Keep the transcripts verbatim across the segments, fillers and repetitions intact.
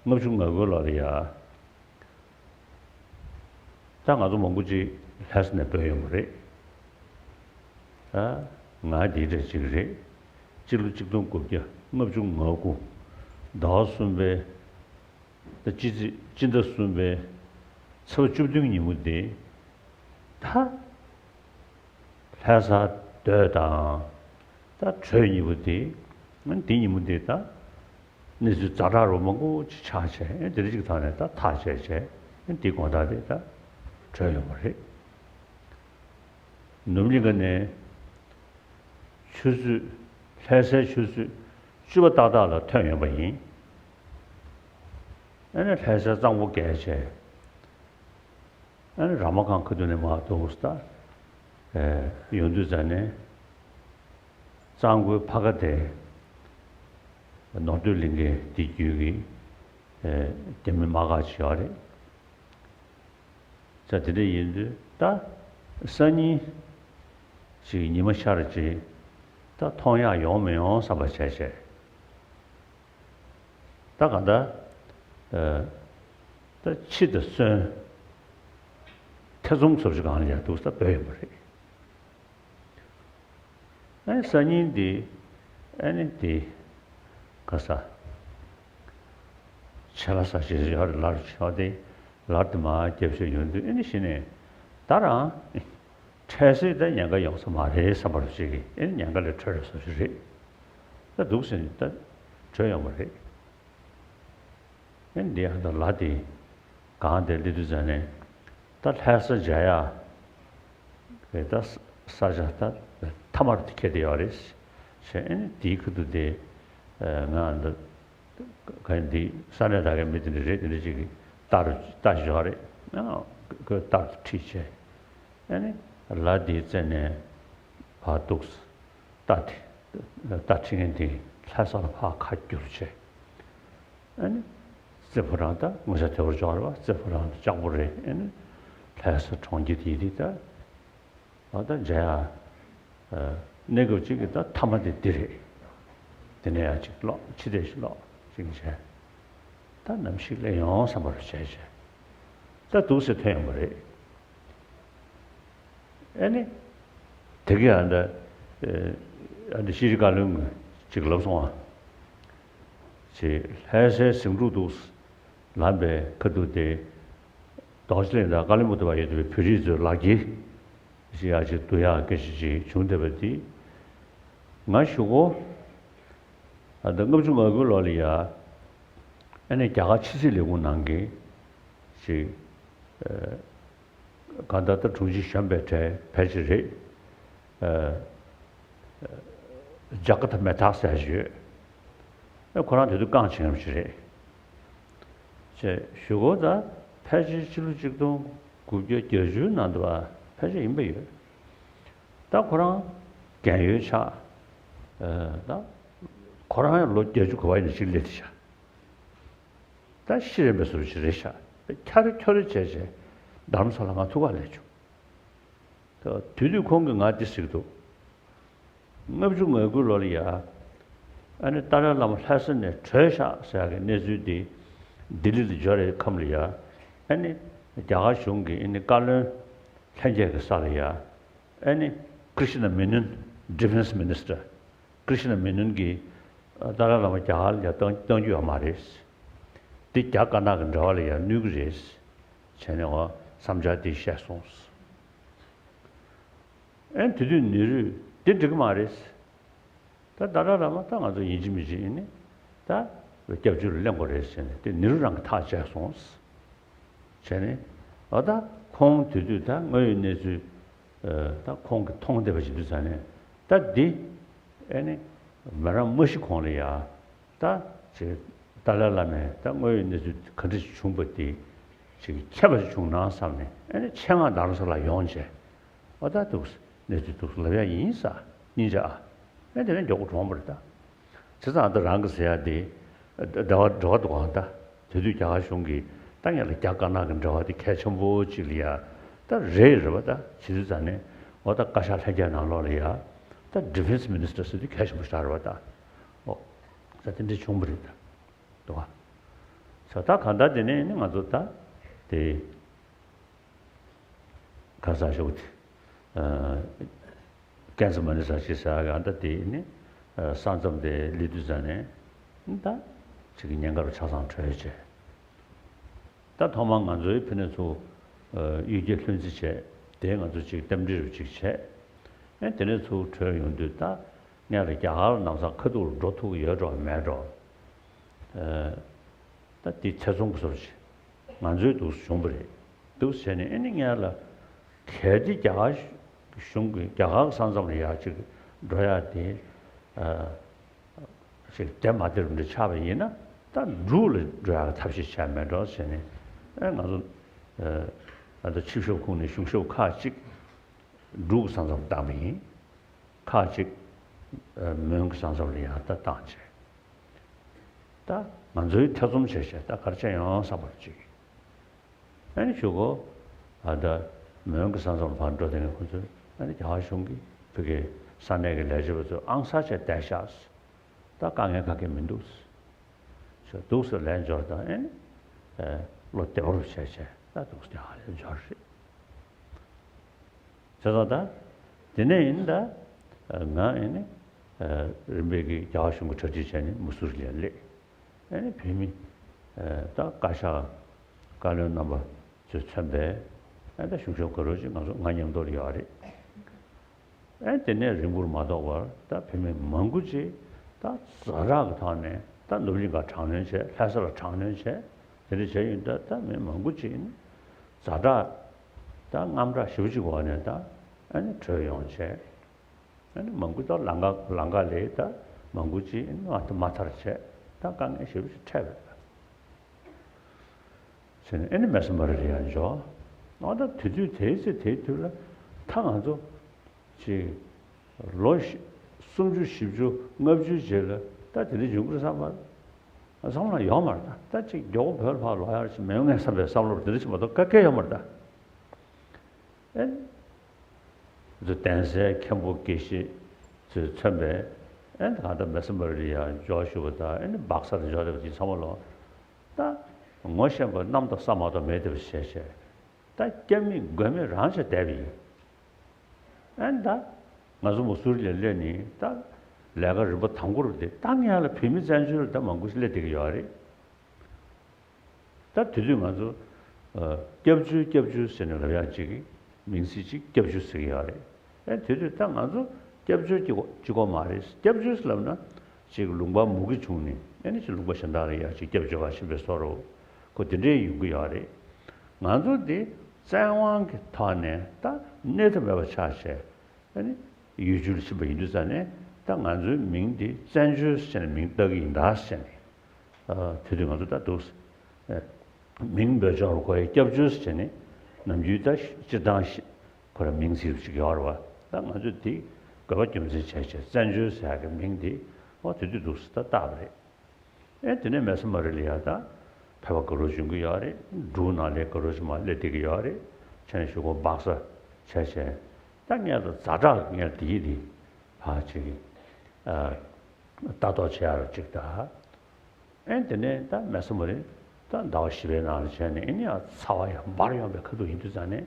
ལྔ་བཅུ་ང་དགུའི་ལོ་ལ་ཡ། ད་ང་ཚོ་མང་པོ་ཅིག་ལྷ་ས་ནས་བྲོས་ཡོང་བ་རེད། ད་ང་འདིའི་གྲས་གཅིག་རེད། སྤྱི་ལོ་གཅིག་སྟོང་དགུ་བརྒྱ་ལྔ་བཅུ་ང་དགུ་ཟླ་བ་གསུམ་པའི། ད་སྤྱི་ཚེས་སྤྱི་ཟླ་གསུམ་པའི་ཚེས་པ་བཅུ་བདུན་ཉིན་མོ་དེ། ད་ལྷ་ས་སྡོད་དང་། ད་བྲོས་ཉིན་མོ་དེ། འདི་ཉིན་མོ་དེ་ད་གནས་ཚུལ་ཛ་དྲག་རུ་མང་པོ་ཅིག་ཆགས་བྱས། དེ་འདྲ་ཅིག་ཐོག་ནས་ད་ཐག་བཅད་བྱས། འདི་དགོང་དག་དེ་ད་བྲོས་ཡོང་བ་རེད། ནུབ་གླིང་ཁ་ནས་ཆུ་ཚོད། ལྷ་སའི་ཆུ་ཚོད་བཅུ་པ་ཏག་ཏག་ལ་ཐོན་ཡོང་པ་ཡིན། ཨ་ནི་ལྷ་སའི་གཙང་པོ་བརྒལ་བྱས། ཨ་ནི་ར་མ་ཁང་ཁ་ཐུག་ནས་མར་འདུག་ད། ཨེ། ཡོང་དུས་ཙ་ནས། གཙང་པོའི་ཕ་ཁ་དེ། ནོར་སྟོད་གླིང་གའི་དེ་བརྒྱུད་ཀྱི། ཨེ། རྒྱ་མི་དམག་སྒར་ཅིག་ཡོད་རེད། ཙ་དེ་འདྲ་ཡིན་དུས་ད། སང་ཉིན་ཅིག་ཉི་མ་ཤར་རྗེས་ད་མཐོང་ཡག་ཡོང་མི་ཡོང་བསམ་པ་བྱས་བྱས། ད་ག་ད། ཨ། ད་འཆི་དང་གསོན། ཐེ་ཚོམ་ཚོར་ཞིག་གང་ལ་ཡང་འདུག་ས་བོད་ཡོད་པ་རེད། ཨ་ནི་སང་ཉིན་འདི། ཨ་ནི་འདི། ག་ས། ཆེ་ལ་ས་ཞེས་ཡོད་རེད། ལར་ཆོག་སྟེ། ལར་དུ་མ་རྒྱབ་ཤོད་ཡོང་དུས། ཨ་ནི་གཞི་ནས་ད་རང་འཕྲལ་སེལ་ད་ཉེན་ཁ་ཡོང་ས་མ་རེད་བསམ་པ་རུ་ཅིག་གིས། ཨ་ནི་ཉེན་ཁ་ལས་གྲོལ་བའི་བཟོ་ཞིག་རེད། ད་འདུག་ཟེར་ནས་ད་བྲོས་ཡོང་བ་རེད། ཨེ། འདི་ཡང་ད་ལ་དེ་གང་དེ་སླེབས་དུས་ཙ་ནས། ད་ལྷ་ས་མཇལ་ཡག་གི་ད་ས་ཆ་ད་མཐའ་མར་དེ་ཁེལ་བསྡད་ཡོད་རེད་ཟེར། ཨེ་ནི་དེའི་ཁ་ཐུག་དེ། ཨ། ང་འདི་ག་འདི་ས་གནས་ད་གའི་མི་དེ་འདྲ་རེད། དེ་འདྲ་ཅིག་གིས་ལྟ་རུ་ལྟ་བཞག་རེད། ཨ། ཁོས་ལྟ་རུ་ཁྲིད་བྱས། ཨེ་ནི་ལ་དེའི་རྩེ་ནས་ཕར་འདུག་ལྟ་དེ། ལྟ་ཁྲིད་མཁན་དེ་ལྷ་ས་ལ་ཕར་ཁ་བསྒྱུར་བྱས། ཨ་ནི་རྩེ་ཕོ་བྲང་ད་ངོ་ཤ་དེ་བོར་འཇོག་རེད་པ། རྩེ་ཕོ་བྲང་ལྕགས་པོ་རེད། ཨ་ནི་ལྷ་ས་གྲོང་ཁྱེར་དེ་ཡིན་དུས་ད། ཨ། ད་མཇལ་ཡག་གནས་སྐབས་གཅིག་གི་ད་མཐའ་མ་དེ་འདི་རེད། དེ་ནས་ཡང་ཅིག་ལོག་ཕྱི་བལྟས་ཤིག་ལོག་ཅིག་བྱས། ད་ནམ་ཞིག་སླེབས་ཡོང་བསམ་པ་རུ་བྱས་བྱས། ད་འདུག་སེ་ཐོན་ཡོང་བ་རེད། ཨ་ནི། དེ་གི་ཨ་འདྲ། ཨ་འདྲ་ཤེས་རིག་བཀའ་བློན་ཅིག་ལབ་སོང་བ། ཅིག་ལྷ་སའི་ཟིང་འཁྲུག་འདུག་ལངས་པའི་ཁ་ཐུག་དེ། རྡོ་རྗེ་གླིང་དང་ཀ་ལི་མུག་ཏུ་བར་ཡོད་པའི་བོད་རིགས་ཚོའི་ལག་འཁྱེར་ཞིག་ཡག་ཅིག་བསྡུ་ཡག་སྐད་ཆ་ཅིག་བྱུང་བསྡད་པ་འདི། ང་གཞུག་གུ། ཨ། ད་ལྔ་བཅུ་ང་དགུའི་ལོ་ལ་ཡ། ཨ་ནི་རྒྱ་གར་ཕྱི་སྲིད་ལས་ཁུངས་ནང་གི་ཅིག་ཨ། གང་ལྟར་ད་དྲུང་ཆེ་གཞོན་པའི་གྲས་ཕལ་ཆེར་རེད། ཨ། ཇ་ཀ་ཐ་མེ་ཐག་ཟེར་ཞིག་ཡོད། ཨ། ཁོ་རང་དེ་དུས་ཀང་ཆེན་ཞིག་རེད། ཅེས་ཞུ་གོ། ད་ཕལ་ཆེར་ཕྱི་ལོ་གཅིག་སྟོང་དགུ་བརྒྱ་བརྒྱད་ཅུའི་ནང་དུ་བ་ཕལ་ཆེར་ཡིན་པ་ཡོད། ད་ཁོ་རང་རྒན་ཡོལ་ཆགས། ཨ། ད་ཁོ་རང་ཡང་ལོ་བརྒྱད་ཅུ་གོ་བ་ཡིན་ན་ཅིག་སླེབས་ཤག་ད་ཤི་རན་པའི་བཟོ་ཞིག་རེད་ཤག་ཁྱ་རེ་ཁྱོ་རེ་བྱས་བྱས་རྡ་རམ་ས་ལ་ང་ཐུག་ག་སླེབས་བྱུང་། ད་དེ་དུས་ཁོང་གིས་ང་འདི་ཟེར་གྱི་འདུག་ལྔ་བཅུ་ང་དགུ་ལོ་ལ་ཡ། ཨ་ནི་ཏཱ་ལའི་བླ་མ་ལྷ་ས་ནས་བྲོས་ཤག་ཟེར་ཡག་གི་གནས་ཚུལ་འདི་ལྡི་ལི་ལ་འབྱོར་བའི་ཁམས་ལ་ཡ། ཨ་ནི་རྒྱ་གར་གཞུང་གི་ཨ་ནི་བཀའ་བློན་ལྷན་རྒྱས་ཀྱི་ས་ལ་ཡ། ཨ་ནི་ཀྲི་ཤི་ན་མེ་ནོན། Defense Minister། ཀྲི་ཤི་ན་མེ་ནོན་གྱིས་ཏཱ་ལའི་བླ་མ་རྒྱ་གར་ལ་ཡ་གཏོང་གཏོང་རྒྱུ་ཡོད་མ་རེད། འདི་རྒྱ་དཀར་ནག་གི་འབྲེལ་བ་ལ་ཡ་གནོད་ཀྱི་རེད། བྱས་ནས་འོ་བསམ་འཆར་འདི་བཤད་སོང་། ཨེ། དེ་དུས་ནེ་རུས་འདི་འགྲིག་གི་མ་རེད། ད་ཏཱ་ལའི་བླ་མ་ད་ང་ཚོ་ཡིན་གཅིག་མིན་གཅིག་ཡིན་ནི་ད་སྐྱབས་བཅོལ་ལ་གླེང་དགོས་རེད་ཟེར་ནས། དེ་ནེ་རུ་རང་གིས་ཐག་བཅད་སོང་། བྱས་ནས་འོ་ད་ཁོང་དེ་དུས་ད་དངོས་ཡོད་གནས་ཚུལ། ཨ། ད་ཁོང་གིས་མཐོང་བསྡད་པ་ཞིག་འདུག་ཟེར་ནས། ད་འདི་ཨེ་ནི་མི་རང་མ་ཤི་གོང་ལ་ཡ། ད་ཅིག་ཏཱ་ལའི་བླ་མས་ད་དངོས་ཡོད་གནས་ཚུལ་ག་འདྲ་ཞིག་བྱུང་བ་དེ་ཅིག་མཁྱེན་པ་ཞིག་བྱུང་ན་བསམ་ནས། ཨེ་ནི་ཆེད་མངགས་རྡ་རམ་ས་ལ་ཡོང་བྱས། ཨོ་ད་འདུག་གནས་ཚུལ་འདུག་ལབ་ཡག་ཡིན་ས། སྙིང་རྗེ་ཨ། ཨེ་དེ་ནས་མགྱོགས་པོ་གྲོངས་པ་རེད་ད། བྱས་ཙང་ཨ། ད་རང་གི་ཟེར་ཡག་དེ་འབྲེལ་བ་འབྲེལ་བ་འདུག་ག་ད་དེ་དུས་རྒྱ་གར་གཞུང་གིས་ད་ངེད་ལ་རྒྱ་དཀར་ནག་གི་འབྲེལ་བ་དེ་གལ་ཆེན་པོ་ཅིག་ལ་ཡ། ད་རེད་རེད་པ། ད་བྱེད་དུས་ཙ་ནས་འོ་ད་བཀའ་ཤག་ལྷན་རྒྱས་ནང་ལོགས་ལ་ཡ། ད་Defense Minister ཟེར་དུས་གལ་ཆེན་པོ་ཞིག་རེད་པ་ད། ཨོ། ད་དེ་འདྲ་བྱུང་བ་རེད་ད། འདུག་ག་ས་ད་གང་ལྟར་དེ་ནས་ནི་ང་ཚོ་ད་དེ་ག་ས་ཞོག་དེ་ཀན་སི་མ་ནི་ས་ཞིག་ཟ་ག་ད་དེ་ནི་ས་མཚམས་དེ་སླེབས་དུས་ཙ་ནས་ད་ཅིག་ཉེན་ཁ་རུ་ཆ་ཚང་གྲོལ་བྱས། ད་ཐོག་མར་ང་ཚོའི་ཕི་ནས་ཚུར་གཡུལ་རྒྱལ་ལྷུན་རྩེ་བྱས། དེ་ང་ཚོ་ཅིག་རྟེན་འབྲེལ་རུ་ཅིག་བྱས། ཨེ་དེ་ནས་ཚུར་གྲོལ་ཡོང་དུས་ད་ངས་ལ་རྒྱ་གར་ལ་ལམ་སང་ཁ་ཐུག་ལ་འགྲོ་ཐུབ་ཀྱི་ཡོད་འགྲོ་མེད་འགྲོ། ད་དེ་ཐེ་ཚོམ་བཟོ་བྱས། ང་ཚོའི་འདུག་སེ་བྱུང་བ་རེད། འདུག་སེ་བྱས་ནས་ཨེ་ནི་ངས་ལ་གལ་ཏེ་རྒྱ་གར་གཞུང་གིས་རྒྱ་གར་གྱི་ས་མཚམས་ལ་ཡར་ཅིག་འགྲོ་ཡ་དེ། ཞིག་དེ་མ་དེ་རུ་འདྲ་ཆགས་པ་ཡིན་ན་ད་འབྲུག་ལ་འགྲོ་ཡག་ཐབས་ཤེས་བྱས་མེད་འགྲོ་ཟེར་ནས། ཨེ་ང་ཚོ་ཨ་ད་ཆིབས་ཞབས་ཁོངས་ནས་གཞུང་ཞབས་ཁག་ཅིག་འབྲུག་གི་ས་མཚམས་བཏང་པ་ཡིན། ཁག་ཅིག་མོན་གྱི་ས་མཚམས་ལ་ཡང་ད་བཏང་བྱས། ད་ང་ཚོའི་ཐེ་ཚོམ་བྱས་བྱས་ད་ག་རེ་བྱས་ཡོང་བསམ་པ་ཅིག་ཨ་ནི་གཞུག་གུ་ཨ་ད་མོན་གྱི་ས་མཚམས་ལ་ཕར་འགྲོ་དེ་ནས་ཁོ་ཚོས་ཨ་ནི་རྒྱ་གར་གཞུང་གིས་ཕ་གིའི་ས་གནས་ཀྱི་ལས་བྱེད་པ་ཚོས་ཨང་གསར་བྱས་བསྡད་ཤག་ད་དཀའ་ངལ་ག་གེ་མི་འདུག་ཞེས་འདུག་སེ་ལན་འབྱོར་དང་ཨ་ནི་བློ་བདེ་བོ་རུ་བྱས་བྱས་ད་འདུག་སེ་རྒྱ་གར་ལ་འབྱོར་རེད། བྱས་ཙང་ད་དེ་ནས་ཡིན་ད་ང་ཨ་ནི་རིམ་པས་ཀྱི་རྒྱ་གར་གཞུང་གི་གྲ་སྒྲིག་བྱས་ནས་མུ་སུ་རི་ལ་སླེབས། ཨ་ནི་བོད་མི་ད་བཀའ་ཤག་བཀའ་བློན་རྣམ་པ་ཚོས་མཚོན་པའི་ཨ་ད་གཞུང་ཞབས་ག་རོ་ཅིག་ང་ཚོ་ང་མཉམ་དུ་ལ་ཡོད་རེད། ཨ་དེ་ནས་རིང་པོར་མ་ཐོགས་པར་ད་བོད་མི་མང་པོ་ཅིག་ད་ཛ་དྲག་གི་ཐོག་ནས་ད་ནུབ་གླིང་ག་དྲག་གནོན་བྱས། ལྷ་ས་ལ་དྲག་གནོན་བྱས། དེ་འདྲ་བྱས་ཡོད་ད་ད་མི་མང་པོ་ཅིག་ནི་ཛ་དྲག་ད་དངངས་སྐྲག་ཞེ་པོ་ཅིག་འོག་ནས་ད་ཨ་ནི་བྲོས་ཡོང་བྱས། ཨ་ནི་མང་པོ་ད་ལམ་ཁ་ལམ་ཁ་ལས་ད་མང་པོ་ཅིག་ཨ་ནི་མ་མ་ཐར་བྱས་ད་དཀའ་ངལ་ཞེ་པོ་ཅིག་འཕྲད་པ་རེད། བྱས་ནས་ཨ་ནི་མེ་སི་མ་རི་ལ་ཡར་འབྱོར། ཨ་ད་དེ་དུས་དེའི་ཚེ་དེའི་དུས་ལ་ད་ང་ཚོ་ཅིག་ལོ་བཞི་སུམ་ཅུ་བཞི་བཅུ་ལྔ་བཅུའི་རྗེས་ལ་ད་དེ་འདྲ་འབྱུང་གི་རེད་བསམ་པ་བསམ་བློ་ཡོད་མ་རེད། ད་ད་ཅིག་མགྱོགས་པོ་བོད་ལ་ཕར་ལོག་ཡག་ཅིག་མི་ཡོང་ངས་བསམ་པའི་བསམ་བློ་དེ་འདྲ་ཞིག་མ་གཏོགས་ག་གེ་ཡོད་མ་རེད་ད། ཨེ། ཚོ་གདན་སའི་མཁན་པོ་དགེ་བཤེས་ཚོས་མཚོན་པའི་ཨེ་ད་གང་ལྟར་མེ་སི་མ་རི་ལ་ཡར་འབྱོར་བཞུགས་པ་དང་ཨེ་ནི་སྦག་ས་ལ་འབྱོར་བསྡད་པ་དེ་ཚང་མ་ལོ། ད་ངོ་ཤེས་པ་གནམ་དང་ས་མ་གཏོགས་མེད་བསྡད་པ་ཞེས་བཤད། ད་སྐྱབས་མེད་མགོན་མེད་རང་བྱས་བསྡད་པ་ཡིན། ཨེ་ད་ང་ཚོ་མུ་སུ་རི་ལ་སླེབས་ནས་ད་ལས་ཀ་རིམ་པ་དང་པོ་རུ་དེ་ད་ངས་ལ་བོད་མི་བཙན་བྱོལ་ལ་ད་མང་པོ་ཞིག་སླེབས་བསྡད་ཀྱི་ཡོད་རེད། ད་དེ་དུས་ང་ཚོ་ཨ་སྐྱབས་བཅོལ་སྐྱབས་བཅོལ་ཟེར་ནས་ལབ་ཡག་ཅིག་གི་མིང་ཚིག་ཅིག་སྐྱབས་བཅོལ་ཟེར་གྱི་ཡོད་རེད། ཨ་དེ་དུས་ད་ང་ཚོ་སྐྱབས་བཅོལ་གྱི་གཅིག་པོ་མ་རེད། སྐྱབས་བཅོལ་ཟེར་ལབ་ན་ཅིག་ལུང་པ་མུ་གེ་བྱུང་ནས་ཨ་ནི་ཅིག་ལུང་པ་གཞན་དག་ལ་ཡར་ཅིག་སྐྱབས་བཅོལ་ག་ཕྱིན་པའི་བཟོ་འདྲ་ཁོ་དེ་འདྲའི་ཡོང་གི་ཡོད་རེད། ང་ཚོ་འདི་བཙན་དབང་གི་ཐོག་ནས་ད་གནས་ཐབས་མེད་པ་ཆགས་བྱས། ཨ་ནི་ཡུལ་གྲུ་ལ་ཕྱིན་པ་ཡིན་དུས་ཙང་ནས་ད་ང་ཚོའི་མིང་འདི་བཙན་བྱོལ་ཟེར་ནས་མིང་བཏགས་ཀྱི་ཡིན་ད་ཟེར་ནས། ཨ་དེ་དུས་ང་ཚོ་ད་འདུག་ཨ་མིང་འབོད་སྦྱོང་རུ་གོ་ཡི་སྐྱབས་བཅོལ་ཟེར་ནས་ནམ་རྒྱུན་ད་སྤྱིར་བཏང་ཞིག་ཁོ་ར་མིང་ཚིག་རུ་ཅིག་ཡོད་རེད་བ། ད་ང་ཚོས་དེ་དགོས་པ་རྒྱུ་མཚན་བྱས་བྱས་བཙན་བྱོལ་ཟེར་ཡག་གི་མིང་འདི་ཨོ་དེ་དུས་འདུག་ད་བཏགས་པ་རེད། ཨེ་དེ་ནས་མེ་སི་མ་རི་ལ་ཡར་ད་ཕེབས་པ་ག་རུ་བྱུང་གི་ཡོད་རེད། འབྲུག་ནང་ལ་ག་རུ་ཞིག་མར་སླེབས་བསྡད་ཀྱི་ཡོད་རེད། བྱས་ནས་གཞུག་གུ་སྦག་ས་བྱས་བྱས་ད་ངས་ད་ཛ་དྲག་ངས་དེའི་དེ་ཕར་ཅིག་ཨ་ལྟ་རྟོག་བྱེད་ཡག་རུ་ཅིག་ད། ཨེ་དེ་ནས་ད་མེ་སི་མ་རི་ད་ཟླ་བ་བཞི་པའི་ནང་ལ་བྱས་ནས་ཨེ་ནི་ཡང་ཚ་བ་ཡང་འབར་ཡོང་པའི་ཁ་ཐུག་ཡིན་དུས་ཙང་ནས་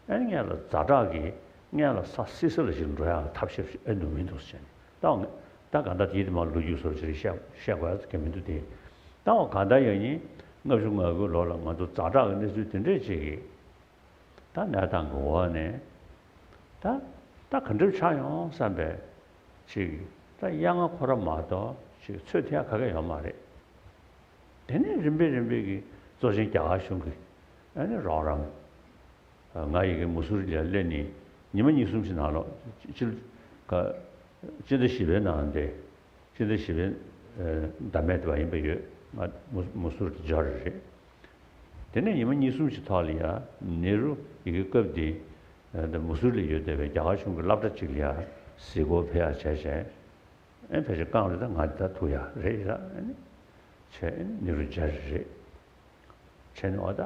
ཨེ་ནི་ངས་ལ་ཛ་དྲག་གི་ངས་ལ་ས་བསིལ་ས་ལ་ཞིག་འགྲོ་ཡག་ཐབས་ཤེས་ཨེ་འདུག་མི་འདུག་ཟེར་ནས། ད་འོ་ད་གང་ལྟར་དེའི་དེ་མ་ལོ་རྒྱུས་སོགས་ཅིག་བཤད་བཤད་དགོས་ཡ་གང་མི་འདུག་སྟེ། ད་འོ་གང་ལྟར་ཡང་ཡིན་ལྔ་བཅུ་ང་དགུའི་ལོ་ལ་ང་ཚོ་ཛ་དྲག་གི་གནས་ཚུལ་དེ་འདྲས་ཅིག་གིས་ད་གནས་སྟངས་ཀྱི་འོག་ནས་ད་ད་ག་འདྲ་ཆགས་ཡོང་བསམ་པའི་ཅིག་ད་གཡང་ཁོ་ར་མ་གཏོགས་ཅིག་ཚོད་ཐིག་ཡ་ག་གེ་ཡོད་མ་རེད། དེ་ནས་རིམ་པས་རིམ་པས་ཀྱི་གཙོ་ཆེན་རྒྱ་གར་གཞུང་གིས་ཨ་ནི་རོགས་རམ། ང་ཡི་གེ་མུ་སུ་རི་ལ་སླེབས་ནས་ཉི་མ་གཉིས་གསུམ་ཞིག་ནང་ལོགས་སྤྱི་ལོ་ཀ་སྤྱི་ཟླ་བཞི་པའི་ནང་དེ་སྤྱི་ཟླ་བཞི་པའི་ཟླ་མེད་དེ་བ་ཡིན་པ་ཡོད། ང་མུ་མུ་སུ་རི་དུ་འབྱོར་རེད། དེ་ནས་ཉི་མ་གཉིས་གསུམ་ཞིག་ཐོག་ལ་ཡ་ནེ་རུ་ཡི་གེ་སྐབས་དེ་ད་མུ་སུ་རི་ལ་ཡོད་བསྡད་པའི་རྒྱ་གར་གཞུང་གི་སློབ་གྲྭ་གཅིག་ལ་ཡ་གཟིགས་སྐོར་ཕེབས་ཡ་བྱས་བྱས། ཨེ་ཕལ་ཆེར་རྐང་རེ་ད་ང་ད་ཐུག་ཡ་རེད་ཡ་ཨ་ནི་བྱས་ཨ་ནི་ནེ་རུ་མཇལ་རེད། བྱས་ནས་འོ་ད་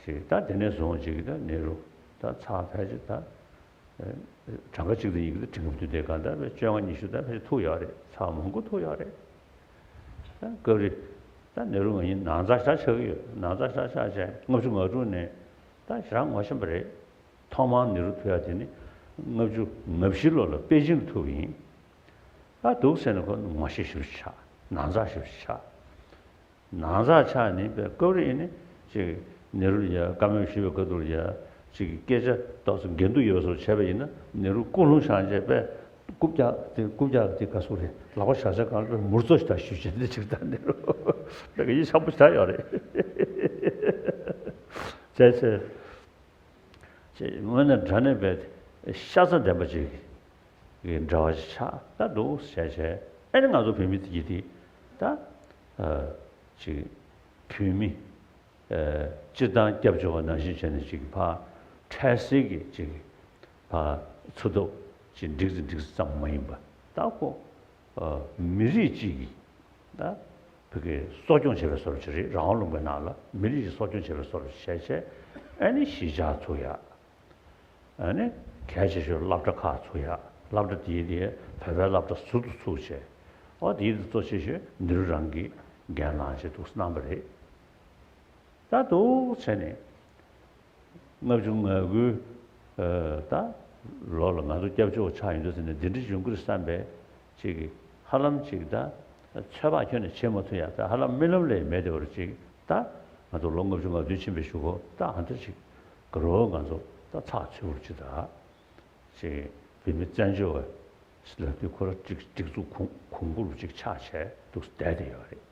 ཞིག་ད་དེ་ནས་བཟུང་ཅིག་ད་ནེ་རུ་ད་ཚར་ཕལ་ཆེར་ད་གྲངས་ཀ་གཅིག་དང་ཡི་གེ་ད་དྲན་གྱི་མི་འདུག་དེ་གང་ལྟར་བས་བཅོ་ལྔ་ཉི་ཤུ་ད་ཕལ་ཆེར་ཐུག་ཡོད་རེད། ཚར་མང་པོ་ཐུག་ཡོད་རེད། ད་སྐབས་རེ་ ད་ནེ་རུ་ང་ཡིན་ནང་ཚ་ཤ་ཆགས་ཀྱི་ཡོད། ནང་ཚ་ཤ་ཆགས་བྱས་ལྔ་བཅུ་ང་དྲུག་ནས་ད་ཞེ་དྲག་ངོ་ཤེས་པ་རེད། ཐོག་མར་ནེ་རུ་ཐུག་ཡ་དེ་ནི་ལྔ་བཅུ་ང་བཞི་ལོ་ལ་པེ་ཅིང་ཐུག་པ་ཡིན། ད་འདུག་ཟེར་ནས་ཁོ་ངོ་ཤེས་ཞེ་པོ་ཆགས། ནང་ཚ་ཞེ་པོ་ཆགས། ནང་ཚ་ཆགས་ནི་པའི་སྐབས་རེ་ཡིན་ནི་ཅིག་ནེ་རུ་ལ་ཡ་བཀའ་མོལ་ཞུས་པའི་ཁ་ཐུག་ལ་ཡ་ཅིག་སྐད་ཆ་ཏོག་ཙམ་འགལ་འདུ་ཡོད་པ་བཟོ་བྱས་པ་ཡིན་ན་ནེ་རུ་སྐུ་རླུང་བཞེངས་བྱས་པས་རྐུབ་བཀྱག་དེ་རྐུབ་བཀྱག་དེ་ག་སུ་རེད། ལག་པ་བཞག་བྱས་གང་ལ་མུར་ཙོ་ཞིག་ད་ཞུ་བྱས་འདི་ཅིག་ད་ནེ་རུ་ད་ག་ཡིད་ཆགས་པོ་ཞིག་ད་ཡོད་རེད། བྱས་བྱས། ཅེས་དངོས་གནས་དྲང་གནས་པའི་ཤ་ཚ་ལྡན་པ་ཅིག་གི་འདྲ་བ་ཞིག་ཆགས་ད་འདུག་ཟེར་བྱས། ཨ་ནི་ང་ཚོ་བོད་མི་དེ་གྱིས་དེ་ད་ཨ་ཅིག་བོད་མི་ཨ་སྤྱིར་བཏང་སྐྱབས་བཅོལ་བ་ནང་བཞིན་བྱས་ནས་ཅིག་ཕར་འཕྲལ་སེལ་གྱི་ཅིག་ཕར་འཚོ་ཐབས་ཅིག་འགྲིག་ཙམ་འགྲིག་ཙམ་ཙམ་མ་ཡིན་པ། ད་ཁོ་ཨ་མི་རིགས་གཅིག་གི་ད་བོད་ཀྱི་གསོ་སྐྱོང་བྱེད་པའི་བཟོ་འདྲ་ཅིག་རེད། རང་དབང་ལུང་པའི་ནང་ལ་མི་རིགས་ཀྱི་གསོ་སྐྱོང་བྱེད་པའི་བཟོ་འདྲ་ཅིག་བྱས་བྱས། ཨ་ནི་གཞིས་ཆགས་ཚུགས་ཡག་ཨ་ནི་གལ་ཆེ་ཤོས་སློབ་གྲྭ་ཁག་ཚུགས་ཡག་སློབ་གྲྭ་དེའི་དེ་བོད་པའི་སློབ་གྲྭ་ཟུར་དུ་ཚུགས་བྱས། ཨོ་དེའི་དེ་གཙོ་ཆེ་ཤོས་ནེ་རུ་རང་གིས་འགན་བླངས་བྱས་འདུག་གནང་པ་རེད། ད་འདུག་བྱས་ནས་ལྔ་བཅུ་ང་དགུའི་ཨ་ད་ལོ་ལ་ང་ཚོ་སྐྱབས་བཅོལ་བ་ཆགས་ཡོང་དུས་ཟེར་ནས་འདི་འདྲ་ཡོང་གི་རེད་བསམ་པའི་ཅིག་གི་ཧ་ལམ་ཅིག་ད་ཚོད་དཔག་ཁྱོན་ནས་བྱེད་མ་ཐུབ་ཡག་ད་ཧ་ལམ་རྨི་ལམ་ལས་མེད་དེ་བར་ཅིག་ད་ང་ཚོ་ལོ་ལྔ་བཅུ་ང་བདུན་ཕྱིན་པའི་གཞུག་གུ་ད་ཨ་འདྲ་ཅིག་ག་རེ་ང་ཚོ་ད་ཚགས་ཚུད་པོ་ཅིག་ད་ཅིག་བོད་མི་བཙན་བྱོལ་བ་ལབ་དུས་ཁོ་རང་སྒྲིག་སྒྲིག་འཛུགས་གོང་གོང་བུ་རུ་ཅིག་ཆགས་བྱས་འདུག་བསྡད་དེ་ཡོད་རེད།